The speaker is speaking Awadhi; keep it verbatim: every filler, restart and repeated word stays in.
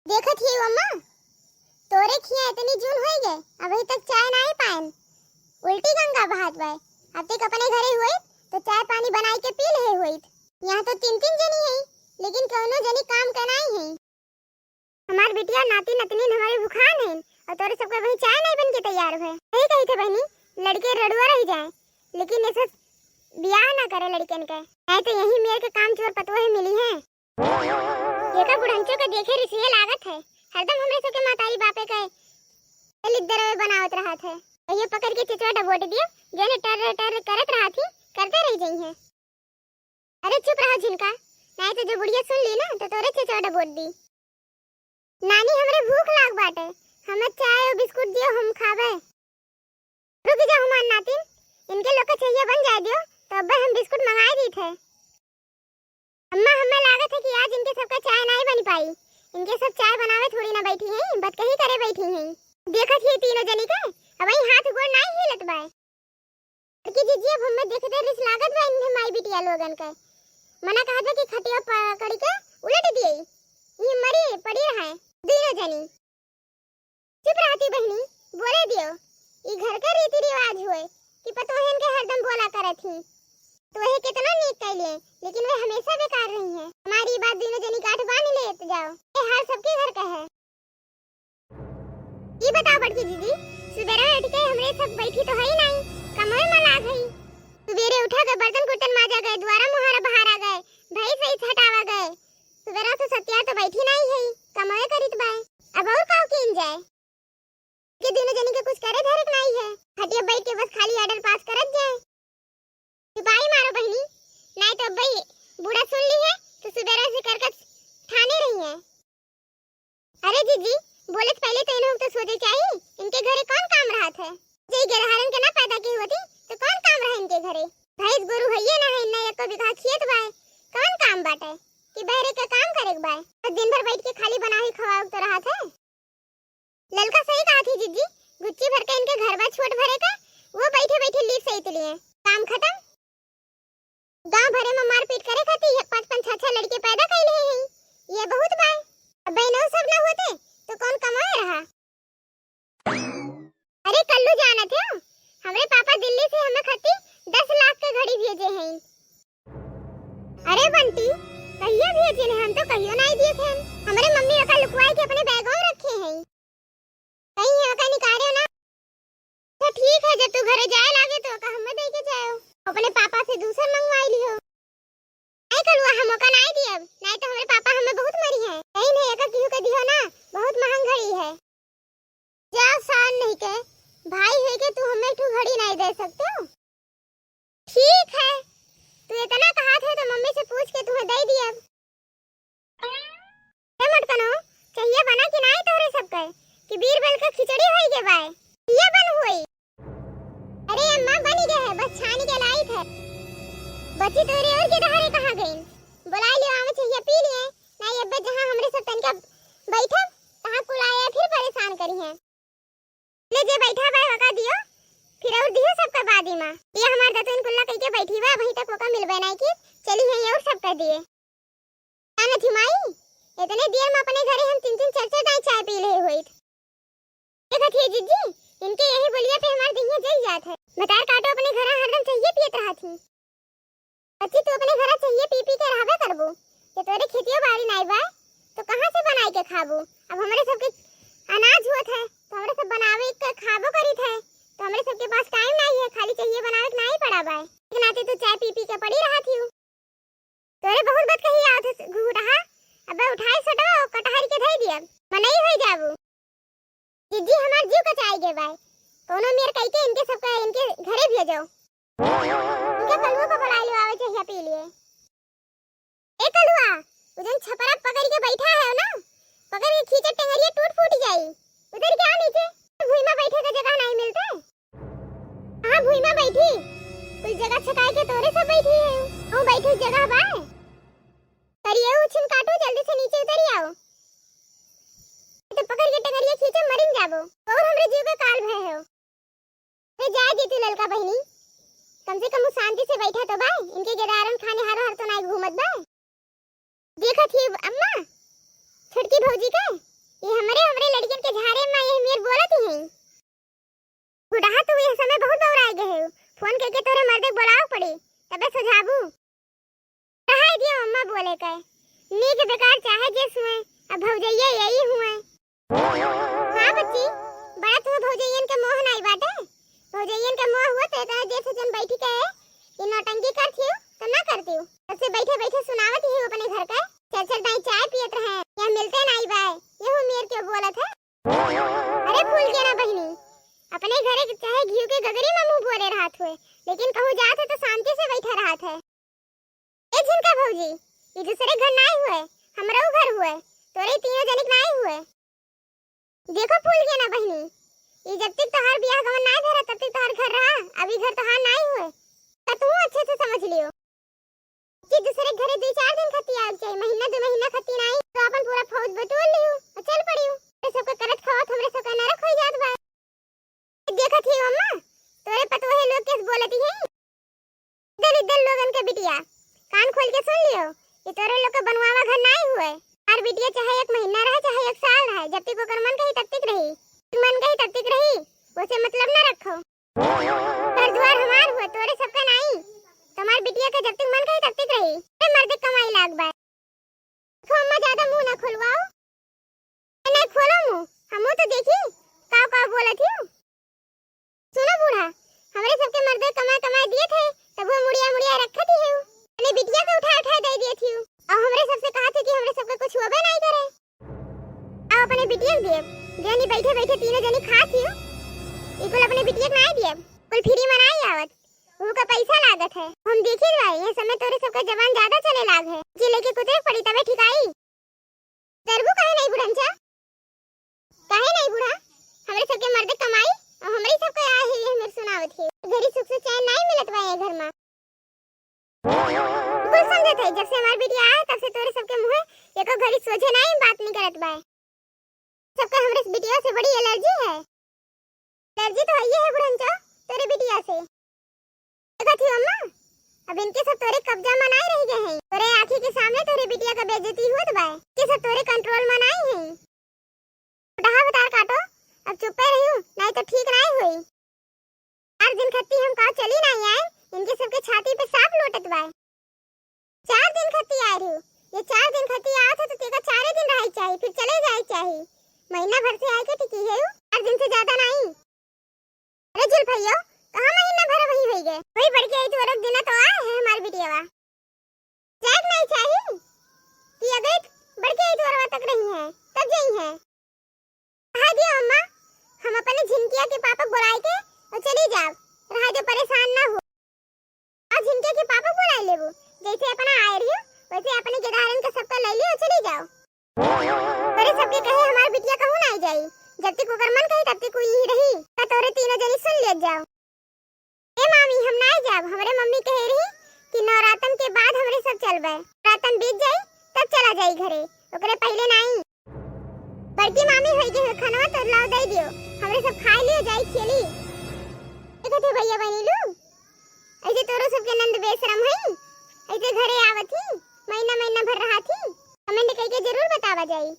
देखत ही अम्मा, तोरे खिया इतनी जून होई गए, अबही तक चाय नाई पाएन। उल्टी गंगा बहात बाय। अब तक अपने घरे हुए तो चाय पानी बनाई के पी लेहे हुई। यहाँ तो तीन तीन जनी है, लेकिन कौनो जनी काम के नाई है। हमार बिटिया नाती नतनीन हमारे भुखान हैं और तोरे सबके वही चाय नहीं बन के तैयार है। सही कही थे बहनी, लड़के रड़ुआ रह जाए, लेकिन ये सब बियाह ना करे लड़कन के, नहीं तो यही मेर के काम चोर पतोहे मिली है। एका बुढ़ंचो के देखे रिसिये लागत है, हरदम हमरे सबके माताई बापे के लिद्दरवे बनावत रहत है। कहियो पकड़ के चिचवा डबोट दियो, जेने टर टर करत रहत ही, करते रह जइहे। अरे चुप रहो झिनका, नहीं तो जो बुढ़िया सुन ली ना तो तोरे चिचवा डबोट दी। नानी, हमरे भूख लाग बाटे, हमें चाय और बिस्कुट दियो, हम खाबे। रुक जा हमार नातिन, इनके लोग के चाहिए बन जाए दियो, तो अब्बे हम बिस्कुट मंगाए दी थे। अम्मा, हमें लागत है कि आज इनके सबका चाय नाई बन पाई। इनके सब चाय बनावे थोड़ी ना बैठी हैं, बतकही करे बैठी हैं। देखत ही तीनों जनी के, अब वही हाथ गोड़ नाई हिलत बाय। बड़की जीजी, अब हमें देखते रिस लागत बा इन्हें माई बिटिया लोगन के। मना कहत बा कि खटिया पकड़ के उलट दिए, ये मरी पड़ी रहे तीनों जनी। चुप रहती बहनी, बोले दियो। ई घर का रीति रिवाज हुए कि पतोहन के हरदम बोला करत ही। तो वह कितना नीक कैलिए, लेकिन वे हमेशा बेकार रही हैं। हमारी बात दोनों जनी गांठ बांध लेत जाओ। ये हाल सबके घर का है। ई बताओ बड़की दीदी, सुबेरे उठ के हमरे सब बैठी तो है ही नहीं, कमरे में लाग है। सुबेरे उठा के बर्तन कुर्तन माजा गए, दुआरा मुहारा बहारा गए, भैंस वैस हटावा गए। सुबेरा से सत्या तो बैठी नहीं है, कमवे करित बाय। अब और काव कीन जाए? के दोनों जनी के कुछ करे धरे के नहीं है, हटिया बैठ के बस खाली ऑर्डर पास करत जाए। सिपाही मारो बहनी, नहीं तो भाई बूढ़ा सुन ली है तो सुबेरा से करकट ठाने रही है। अरे जीजी, बोले से पहले तो इन्हों तो सोचे चाहिए, इनके घरे कौन काम रहत है? जे गदहारन के ना पैदा की होती तो कौन काम रहे इनके घरे? भैंस गोरू हइये ना है, इन्ना एको बीघा खेत बाय, कौन काम बाटे कि बहरे के काम करे के बाय? बस दिन भर बैठ के खाली बनावे खवावे तो रहत है। ललका सही कहा थी जीजी, गुच्ची भर के इनके घर बा छोट भरे का, वो बैठे बैठे लीप सहित लिए, काम खत्म। गांव भरे में मारपीट करे खातिर ये पाँच पाँच छह छह लड़के पैदा कैले हैं, ये बहुत बाय। अब बहनों सब ना होते तो कौन कमाए रहा? अरे कल्लू, जानत हो, हमरे पापा दिल्ली से हमें खातिर दस लाख के घड़ी भेजे हैं। अरे बंटी, कहिया भेजे हैं? हम तो कहियो नहीं दिए थे। हमरे मम्मी ओका लुकवाए के अपने बैगों में रखे हैं। कहीं है ओका निकाले ना। तो ठीक है, जब तू घरे जाए लागे तो ओका हमें दे के जाओ। अपने पापा से दूसर मंगवाई लियो। नहीं कलुआ, हम ओका नहीं दियब, नहीं तो हमरे पापा हमें बहुत मरी हैं। नहीं नहीं, एका केहू के दियो ना, बहुत महंग घड़ी है। जा शान नहीं के, भाई है के तू हमें एक ठो घड़ी नहीं दे सकते हो? ठीक है, तू इतना कहा थे तो मम्मी से पूछ के तुम्हें दे दियब। ए मटकनो, चाहिए बना कि नाई तोहरे सबके? कि बीरबल के खिचड़ी होई गे बाय? ये बन होई। अरे अम्मा, बनी गए है, बस छानी के लाई थे। बची तोहरे और के दहारे कहाँ गई? बुलाई लियो, आवे चाहिए पी लिए। नाई अब्बे जहाँ हमरे सब तनिका बैठब, तहाँ कुल आया फिर परेशान करी हैं। ले जे बैठा बा, ओका दियो, फिर और दियो सबका बादी मा। ये हमार दतुन कुल्ला कइके बैठी बा, अबहीं तक ओका मिलबे नाई की, चली है ये और सबका दिए। जानत ही माई, इतने देर में अपने घरे हम तीन तीन चार चार दाई चाय पी ले होइत। देखत ही जीजी, इनके यही बोलिया पे हमार दिहिया जल जात है। भतार काटो अपने घरा हरदम चाहिए पियत रहत ही। बच्ची, तू अपने घरा चाहिए पी पी के रहबे करबू। ये तोरे खेतियो बाड़ी नाई बा, तो कहाँ से बनाई के खाबू? अब हमरे सबके अनाज होत है, तो हमरे सब बनावे के खाबो करित है, तो हमरे सबके पास टाइम नाई है, खाली चाहिए बनावे के नाई पड़ा बा। एक नाते तू चाय पी पी के पड़ी रहत ही। तोरे बहुत बात कही आवत है घुघुटहा, अबे उठाई सटवा कटहरी के धई दिया, मनई होई जाबू। जीजी, हमार जीव कचाई गे बाय। कौनो मेर कई के इनके सबके इनके घरे भेजो। इनके कलुआ को बुला लियो, आवे चाहिए पी लिए। ए कलुआ, उ जन छपरा पकड़ के बैठा है ना, पकड़ के खींचे, टेंगरिया टूट फूट जाई। उधर क्या नीचे भुइमा बैठे के जगह नहीं मिलते। हाँ, भुइमा बैठी, कुल जगह छकाई के तोरे सब बैठी है। वो बैठे जगह बाय। करिए उछिन काटो, जल्दी से नीचे उतरी आओ। तो पकड़ के टेंगरिया खींचे, मरिन जाबो। और हमरे जीव के काल भय है। अरे जाए दे तू ललका बहिनी, कम से कम उ शांति से बैठा तो बा, इनके गेदारन खाने हारो हर तो नाई घूमत बा। देखत ही अम्मा, छोटकी भौजी के फोन कइके तोरे मर्दे के बोलावे पड़ी, तबे सुझाबू। रहाई दियो अम्मा बोले के, नीक बेकार चाहे जे सुए, अब भौजइया यही हुए। हाँ बच्ची, बड़ा तुम्हें भौजइयन के मोह नाई बाटे। भौजइयन के मोह हुआ तो इतना देर से जन बैठी के ये नौटंकी करती हो, तो ना करती हो। तब से बैठे बैठे सुनावत ही अपने घर के, चल चल दाई चाय पियत रहे, यहाँ मिलते नाई बाय, ये हूँ मेर क्यों बोलत है। अरे फूल के ना बहिनी, अपने घरे के चाहे घिउ के गगरी में मुँह बोरे रहत हुए, लेकिन कहूँ जात है तो शांति से बैठा रहत है। ए झिनका भौजी, ई दूसरे घर नाई हुए, हमरऊ घर हुए, तोरे तीनों जनिक नाई हुए। देखो फूल के ना बहिनी, ई जब तक तोहार बियाह गवन नाई भरा तब तक तोहार घर रहा, अब ई घर तोहार नाई हुए, तो तू अच्छे से समझ लियो। कि दूसरे घरे दुई चार दिन खती आवे के चाही, महीना दो महीना खती नाई, तो अपन पूरा फौज बटोर लियो और चल पड़ियो। ये सबके करत खावत हमरे सबके नरक हो जात बा। देखत ही अम्मा, तोरे पतोहे लोग केस बोलत ही हैं। इधर इधर लोगन के बिटिया, कान खोल के सुन लियो, ये तोरे लोग के बनवावा घर नाई हुए। हर बिटिया चाहे एक महीना रहे, चाहे एक साल रहे, जब तक ओकर मन कही तब तक रही, मन कही तब तक रही, उसे मतलब ना रखो। घर दुआर हमार हुए, तोरे सबका नाई। तुम्हार बिटिया के जब तक मन कही तब तक रही। ए मर्दे कमाई लाग बा। देखो अम्मा, ज्यादा मुंह ना खोलवाओ। ए, नहीं खोलो मुंह, हमहू तो देखी काव काव बोलत हियो। सुनो बूढ़ा, हमरे सबके मर्दे कमाए कमाए दिए थे, तब वो मुड़िया मुड़िया रखत ही है। अपने बिटिया के उठाए उठाए दे दिए थी। और हमरे सबसे कहा थे कि हमरे सबके कुछ होबे नहीं करे। अब अपने बिटिया के दिए, जनी बैठे बैठे तीनों जनी खात ही। ई कुल अपने बिटिया के नहीं दिए, कुल फ्री में नहीं आवत। उनका पैसा लागत है। हम देखित बाई, ये समय तोरे सबका जबान ज्यादा चले लाग है। जे लेके कुतरे पड़ी तबे ठिकाई। डरबू काहे नहीं बुढ़नचा? काहे नहीं बूढ़ा? हमरे सबके मर्दे कमाई और हमरे सबके आए है, ये हमें सुनावत है। घरी सुख से चैन नहीं मिलत बा ये घर में। बिल्कुल समझत है, जब से हमार बिटिया आए तब से तोरे सबके मुँहे एको घरी सोझे नहीं बात निकलत बा। सबके हमरे बिटिया से बड़ी एलर्जी है। एलर्जी तो है ये है बुढ़नचो, तोरे बिटिया से। देखत ही अम्मा, अब इनके सब तोरे कब्जा में नहीं रह गए हैं। तोरे आँखी के सामने तोरे बिटिया का बेइज्जती हुआ तो बाय। इनके सब तोरे कंट्रोल में नहीं है। उठा बतार काटो, अब चुप्पे रहियो, नहीं तो ठीक नहीं हुई। चार दिन खत्ती हम का चली नहीं आए, इनके सबके छाती पे सांप लोटत बाय। चार दिन खत्ती आए रही, ये चार दिन खत्ती आवत है तो तेका चारे दिन रहे चाहिए, फिर चले जाए चाहिए। महीना भर से आए के टिकी है उ, चार दिन से ज्यादा नहीं। अरे जुल्फइयो, कहाँ महीना भर वही होई गए? वही बड़की आई तो अलग दिना तो आए है हमार बिटियावा। जाए के नहीं चाहिए कि अबे बड़की आई तो तक रही है, तब जाई है। रहा दियो अम्मा, हम अपने झिनकिया के पापा बुलाए के और चली जाओ। रहा जो परेशान ना हो। और झिनके के पापा बुलाए लेबू, जैसे अपना आए रही हो, वैसे अपने गेदारन के सबका ले लियो, चली जाओ। तोरे सबके कहे हमार बिटिया कहूँ ना जाई, जब तक ओकर मन कही तब तक यही रही। का तोरे तीनों जनी सुन ले जाओ। ए मामी, हम ना जाब, हमरे मम्मी कहे रही कि नवरातन के बाद हमरे सब चलबे, नवरातन बीत जाई तब चला जाई घरे, ओकरे पहले नहीं। बड़की मामी होई के खानवा तो लाओ दे दियो, हमरे सब खाए लियो जाई खेली। देखत हो भैया बहिनी लोग, ऐसे तोरो सबके नंद बेशरम है, ऐसे घरे आवत ही, महीना महीना भर रहा थी, कमेंट करके जरूर बतावा जाई।